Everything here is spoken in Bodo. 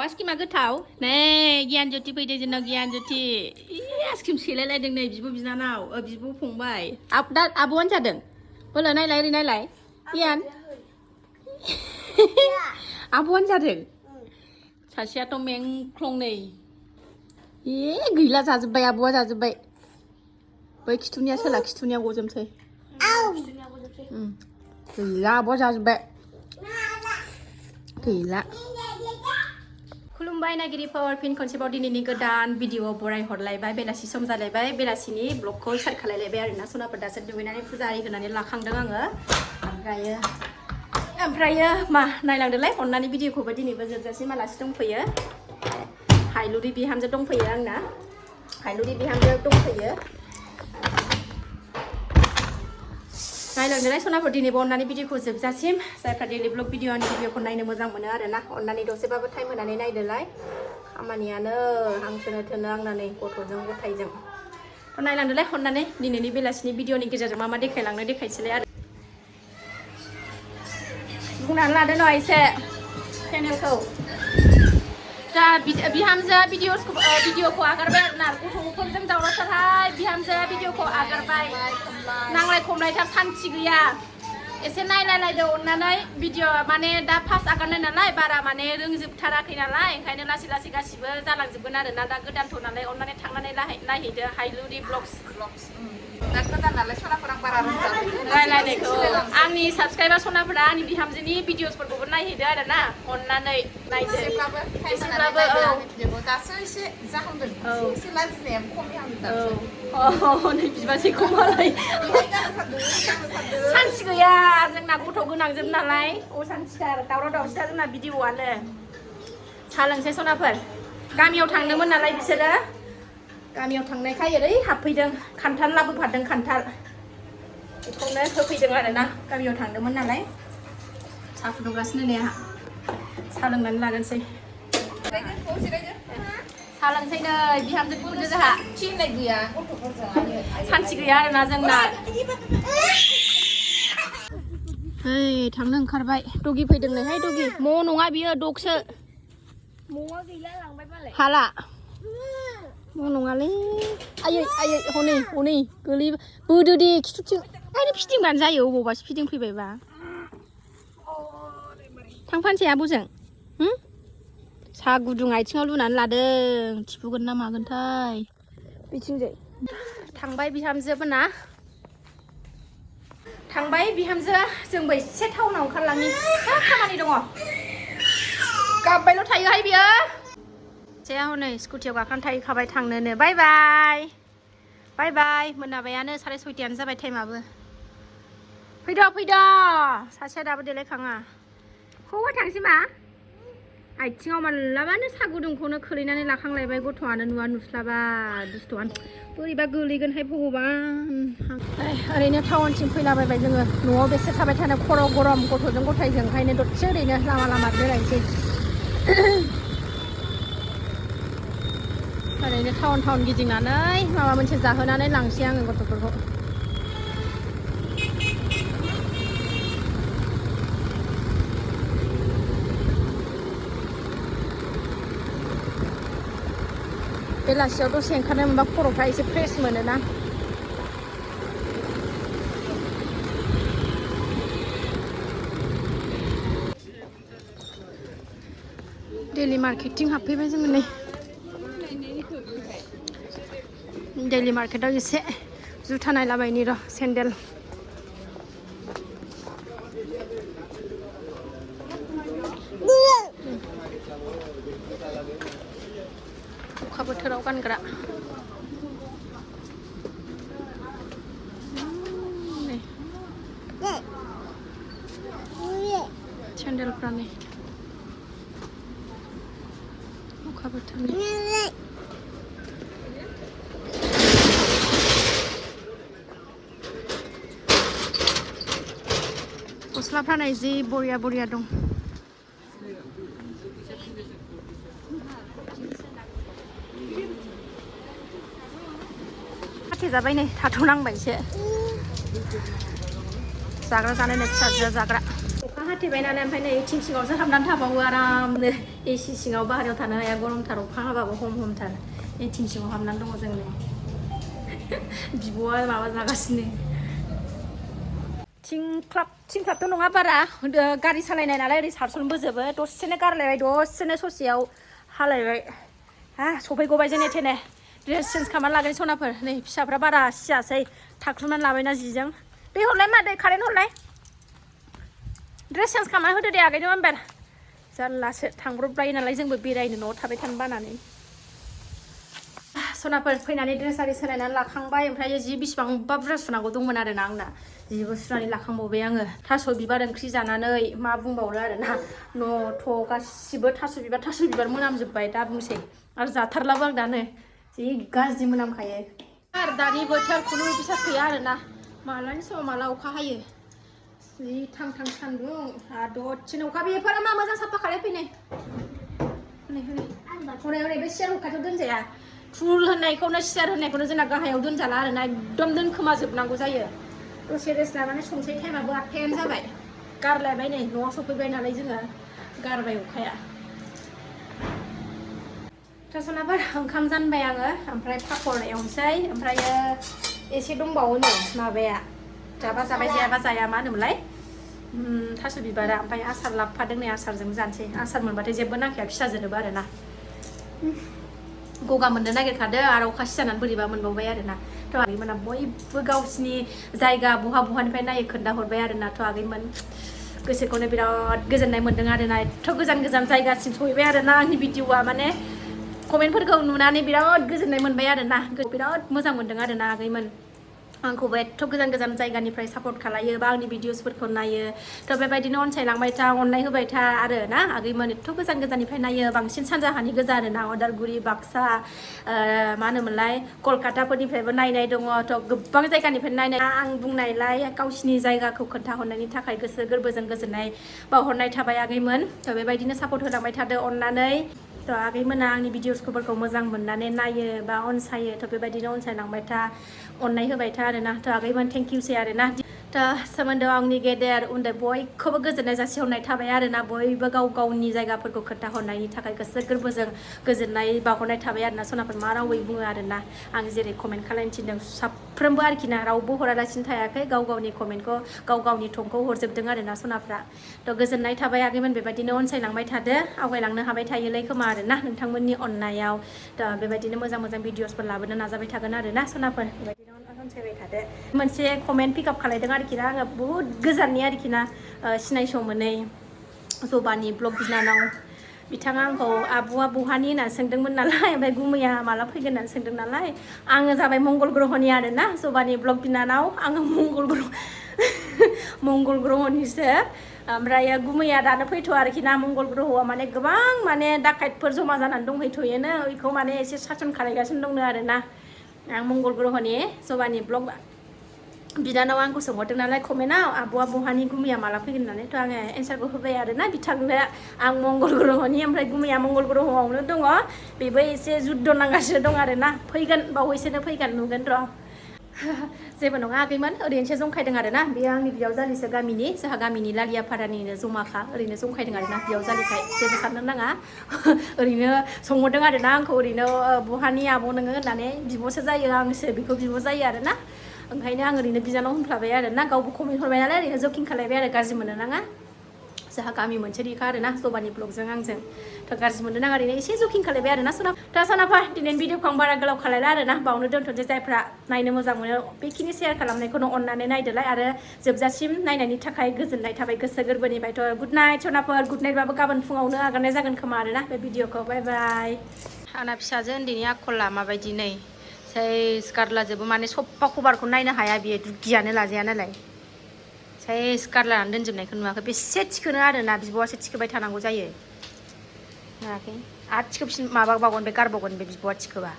आइसक्रिमा गोथाव नै गियान ज्योति फैदों जोंनाव गियान ज्योति आइसक्रिम सेलायलायदों नै बिब' बिनानाव बिब' फंबाय आब'आनो जादों बोलो नायलाय ओरै नायलाय गियान आब'आनो जादों सासेयाथ' मेंख्लं नै गैला जाजोब्बाय आब'आ जाजोब्बाय बै खिथुनिया सोला खिथुनिया गजोबसै गैला आब'आ जाजोब्बाय गैला खुलुमबाय नायगिरिफोर फिन खनसेबाव दिनैनि गोदान भिडिअ बराय हरलायबाय बेलासि सम जालायबाय बेलासिनि ब्लगखौ स्टार्ट खालायलायबाय आरोना सनाफोर दासो दुगैनानै फुजा आरि होनानै लाखांदों आङो ओमफ्रायो मा नायलांदोलाय अननानै भिडिअखौबो दिनैबो जोबजासिम आलासि दंफैयो हायलुरि बिहामजो दंफैयो आंना हायलुरि बिहामजो दंफैयो नायलांदोलाय सनाफोर दिनैबो अननानै भिडिअखौ जोबजासिम जायफ्रा डेलि ब्लग भिडिअनि भिडिअखौ नायनो मोजां मोनो आरोना अननानै दसेबाबो टाइम होनानै नायदोलाय खामानियानो हांसोनो थोनो आंना नै गथ'जों गथायजों नायलांदोलाय अननानै दिनैनि बेलासिनि भिडिअनि गेजेरजों मा मा देखायलांनो देखायसैलाय आरो बुंनानै लादो न' एसे चेनेलखौ दा बिहामजोआ भिडिअखौ आगारबाय आरोना गथ'फोरजों दावरावथारहाय बिहामजोआ भिडिअखौ आगारबाय नांलाय खमलायथार सान्थि गैया एसे नायलायलायदो अननानै भिडिअ माने दा फार्स्ट आगारनाय नालाय बारा माने रोंजोबथाराखै नालाय ओंखायनो लासै लासै गासिबो जालांजोबगोन आरोना दा गोदानथ' नालाय अननानै थांनानै नायहैदो हायलुरि ब्लग्स दा गोदान नालाय सनाफोरा बारा रायलायनायखौ आंनि साबसक्राइबार सनाफोरा आंनि बिहामजोनि भिडिअसफोरखौबो नायहैदो आरोना अननानै नायदो एसेब्लाबो दासो एसे जाहांदों एसे लाजिनाया खमिहांदों नै बिबासै खमालाय सान्थि गैया जोंना गथ' गोनांजोब नालाय असान्थिथार दावराव दावसिथार जोंना भिडिअआनो साहा लोंसै सनाफोर गामियाव थांदोंमोन नालाय बिसोरो गामियाव थांनायखाय ओरै हाबफैदों खान्थाल लाबोफादों खान्थाल बेखौनो होफैदों आरोना गामियाव थांदोंमोन नालाय साहा फुदुंगासिनो नै आंहा साहा लोंनानै लागोनसै साहा लोंसै नै बिहामजो बिखुनजो जोंहा थिननाय गैया गथ'फोरजों सान्थि गैया आरोना जोंना थांनो ओंखारबाय डगि फैदोंनोहाय डगि म' नङा बियो डगसो म'आ गैला लांबाय मालाय हाला म' नङालै आयै आयै हनै हनै गोलै बोदो दे खिथुथिं आरो फिदिंबानो जायो अबावबासो फिदिं फैबायबा थांफानोसै आब'जों साहा गुदुं आथिङाव लुनानै लादों थिफुगोन ना मागोनथाय बिथिंजाय थांबाय बिहामजोफोरना थांबाय बिहामजो जोंबो एसे टाउनाव ओंखारलांनि फिसा खामानि दङ गाबबायल' थायोहाय बियो जे हनै स्कुटियाव गाखोनानै थाहैखाबाय थांनोनो बाय बाय बाय बाय मोनाबायानो 6:30 जाबाय टाइमाबो फैद' सासेया दाबो देलायखाङा हौवा थांसै मा आथिङाव मालाबानो सा गुदुंखौनो खोलैनानै लाखांलायबाय गथ'आनो नुवा नुस्लाबा दुस्थ'आनो बोरैबा गोलैगोनहाय भगबान ओरैनो टाउनसिम फैलाबायबाय जोङो न'आव बेसे थाबाय थानो खर' गरम गथ'जों गथायजों ओंखायनो दसे ओरैनो लामा बेरायनोसै ओरैनो टाउन गिदिंनानै माबा मोनसे जाहोनानै लांसै आङो गथ'फोरखौ बेलासियाव दसे ओंखारनो मोनबा खर'फ्रा एसे फ्रेस मोनोना डेलि मार्केटिं हाबफैबाय जोङो नै डेलि मार्केटाव एसे जुथा नायलाबायनि र' सेन्देल अखा बोथोराव गानग्रा सेन्देलफ्रा नै अखा बोथोरनि गस्लाफ्रा नै जि बरिया दं जाबाय नै थाथ'नांबायसो जाग्रा जानाय नै फिसा जाग्रा अखा हाथेबाय नालाय ओमफ्राय नै थिं सिङावसो हाबनानै थाबावो आरामनो एसि सिङाव बाहेरायाव थानो हाया गरमथार अखा हाबाबो हमथार एटिम सिङाव हाबनानै दङ जोंनो बिब'आ माबा जागासिनो थिंख्लाबथ' नङा बारा गारि सालायनाय नालाय ओरै सारसनबोजोबो दसेनो गारलायबाय दसेनो ससेयाव हालायबाय हा सफैगबाय जेने थेने ड्रेस चेन्ज खालामनानै लागोन सनाफोर नै फिसाफ्रा बारा सियासै थाख्रुबनानै लाबायना जिजों दै हरलाय मा दै कारेन्ट हरलाय ड्रेस चेन्ज खालामनानै होदो दे आगैनो होनबाय जारलासो थांब्रबबाय नालाय जोंबो बेरायनो न'आव थाबाय थानो बानानै सनाफोर फैनानै ड्रेस आरि सोलायनानै लाखांबाय ओमफ्राय जि बिसिबांबा बुरजा सुनांगौ दंमोन आरोना आंना जिबो सुनानै लाखांबावबाय आङो थास' बिबार ओंख्रि जानानै मा बुंबावनो आरोना न'थ' गासिबो थास' बिबार मोनामजोब्बाय दा बुंसै आरो जाथारलाबो आं दानो जि गाज्रि मोनामखायो आरो दानि बोथोर खुनु बिसास गैया आरोना मालानि समाव माला अखा हायो जि थां सान्दुं आरो दसेनो अखा बेफोर मा मोजां साफा खालायफैनाय हनै बे सियार हुखाथियाव दोनजाया फुल होननायखौनो सियार होननायखौनो जोंना गाहायाव दोनजाला आरोना एकदम दोनखोमाजोबनांगौ जायो दसे रेस्ट लानानै संसै टाइमाबो 8थायानो जाबाय गारलायबाय नै न'आव सफैबाय नालाय जोङो गारबाय अखाया सनाफोर ओंखाम जानबाय आङो ओमफ्राय पापर एवनोसै ओमफ्रायो एसे दंबावो नै माबाया जाबा जाबाय जायाबा जाया मा होनोमोनलाय थास' बिबारा ओमफ्राय आसार लाबोफादों नै आसारजों जानोसै आसार मोनबाथाय जेबो नांखाया फिसा जोनोबो आरोना गगा मोननो नागिरखादों आरो अखा सिजानानै बोरैबा मोनबावबाय आरोना थ' आगैमोना बयबो गावसिनि जायगा बहानिफ्राय नायो खोन्थाहरबाय आरोना थ' आगैमोन गोसोखौनो बिराद गोजोननाय मोन्दों आरोना एथ' गोजान जायगासिम सहैबाय आरोना आंनि भिडिअआ माने कमेन्टफोरखौ नुनानै बिराद गोजोननाय मोनबाय आरोना बिराद मोजां मोन्दों आरोना आगैमोन आंखौबो एथ' गोजान जायगानिफ्राय सापर्ट खालायो बा आंनि भिडिअसफोरखौ नायो थ' बेबायदिनो अनसायलांबाय था अननाय होबाय था आरो ना आगैमोन एथ' गोजाननिफ्राय नायो बांसिन सानजाहानि गोजा आरोना अदालगुरि बाक्सा मा होनोमोनलाय कलकाताफोरनिफ्रायबो नायनाय दङ थ' गोबां जायगानिफ्राय नायनाय आं बुंनायलाय गावसिनि जायगाखौ खोन्थाहरनायनि थाखाय गोसो गोरबोजों गोजोननाय बावहरनाय थाबाय आगैमोन थ' बेबायदिनो सापर्ट होलांबाय थादो अननानै थ' आगैमोना आंनि भिडिअसफोरखौ मोजां मोननानै नायो बा अनसायो थ' बेबायदिनो अनसायलांबाय था अननाय होबाय था आरोना थ' आगैमोन थेंकिउसै आरोना थ' सोमोन्दोआव आंनि गेदेर उन्दै बयखौबो गोजोननाय जासिहरनाय थाबाय आरोना बयबो गावनि जायगाफोरखौ खोन्थाहरनायनि थाखाय गोसो गोरबोजों गोजोननाय बावहरनाय थाबाय आरोना सनाफोर मा रावै बुङो आरोना आं जेरै कमेन्ट खालायनो थिनदों साफ्रोमबो आरोखि ना रावबो हरालासिनो थायाखै गावनि कमेन्टखौ गावनि थंखौ हरजोबदों आरोना सनाफ्रा थ' गोजोननाय थाबाय आगैमोन बेबायदिनो अनसायलांबाय थादो आवगायलांनो हाबाय थायोलाय खोमा आरोना नोंथांमोननि अननायाव थ' बेबायदिनो मोजां भिडिअसफोर लाबोनो नाजाबाय थागोन आरोना सनाफोर बेबायदिनो अनसायबाय थादो मोनसे कमेन्ट पिकआप खालायदों आरोखि ना आङो बुहुत गोजाननि आरोखि ना सिनायस' मोनै जबानि ब्लग बिनानाव बिथाङा आंखौ आब'आ बहानि होनना सोंदोंमोन नालाय ओमफ्राय गुमैया माला फैगोन होननानै सोंदों नालाय आङो जाबाय मंगल ग्रहनि आरोना जबानि ब्लग बिनानाव आङो मंगल ग्रहनिसो ओमफ्राय गुमैया दानो फैथ'आ आरोखि ना मंगल ग्रहआव माने गोबां माने दाखायतफोर जमा जानानै दंहैथ'योनो बेखौ माने एसे सासन खालायगासिनो दंनो आरोना आं मंगल ग्रहनि जबानि ब्लग बिनानाव आंखौ सोंहरदों नालाय कमेन्टआव आब'आ बहानि गुमैया माला फैगोन होननानै थ' आङो एन्सारखौ होबाय आरोना बिथांनो आं मंगल ग्रहनि ओमफ्राय गुमैया मंगल ग्रहआवनो दङ बेबो एसे जुद्ध नांगासिनो दं आरोना फैगोन बावैसोनो फैगोन नुगोन र' जेबो नङा आगैमोन ओरैनोसो जंखायदों आरोना बेयो आंनि बियावजालिसो गामिनि जोंहा गामिनि लालियाफारानिनो जमाखा ओरैनो जंखायदों आरोना बियावजालिखाय जेबो साननो नाङा ओरैनो सोंहरदों आरोना आंखौ ओरैनो बहानि आब' नोङो होननानै बिब'सो जायो आंसो बेखौ बिब' जायो आरोना ओंखायनो आं ओरैनो बिनानाव होनफ्लाबाय आरोना गावबो कमेन्ट हरबाय नालाय ओरैनो जकिं खालायबाय आरो गाज्रि मोननो नाङा जोंहा गामि मोनसे रिखा आरोना जबानि ब्लगजों आंजों थ' गाज्रि मोननो नाङा ओरैनो एसे जकिं खालायबाय आरोना सनाफा दिनैनि भिडिअखौ आं बारा गोलाव खालायला आरोना बावनो दोनथ'नोसै जायफ्रा नायनो मोजां मोनो बेखिनि सेयार खालामनायखौनो अननानै नायदोलाय आरो जोबजासिम नायनायनि थाखाय गोजोननाय थाबाय गोसो गोरबोनिफ्रायथ' गुड नाइट सनाफोर गुड नाइटबाबो गाबोन फुङावनो आगारनाय जागोन खोमा आरोना बे भिडिअखौ बाय बाय आंना फिसाजो उन्दैनि आखला माबायदि नै सेस गारलाजोबो माने सफ्फा खबारखौ नायनो हाया बियो दुगियानो लाजाया नालाय सेस गारलानानै दोनजोबनायखौ नुवाखै बेसे थिखोनो आरोना बिब'आसो थिखोबाय थानांगौ जायो नुवाखै आरो थिखोफिन माबाबावगोन बे गारबावगोन बे बिब'आ थिखोबा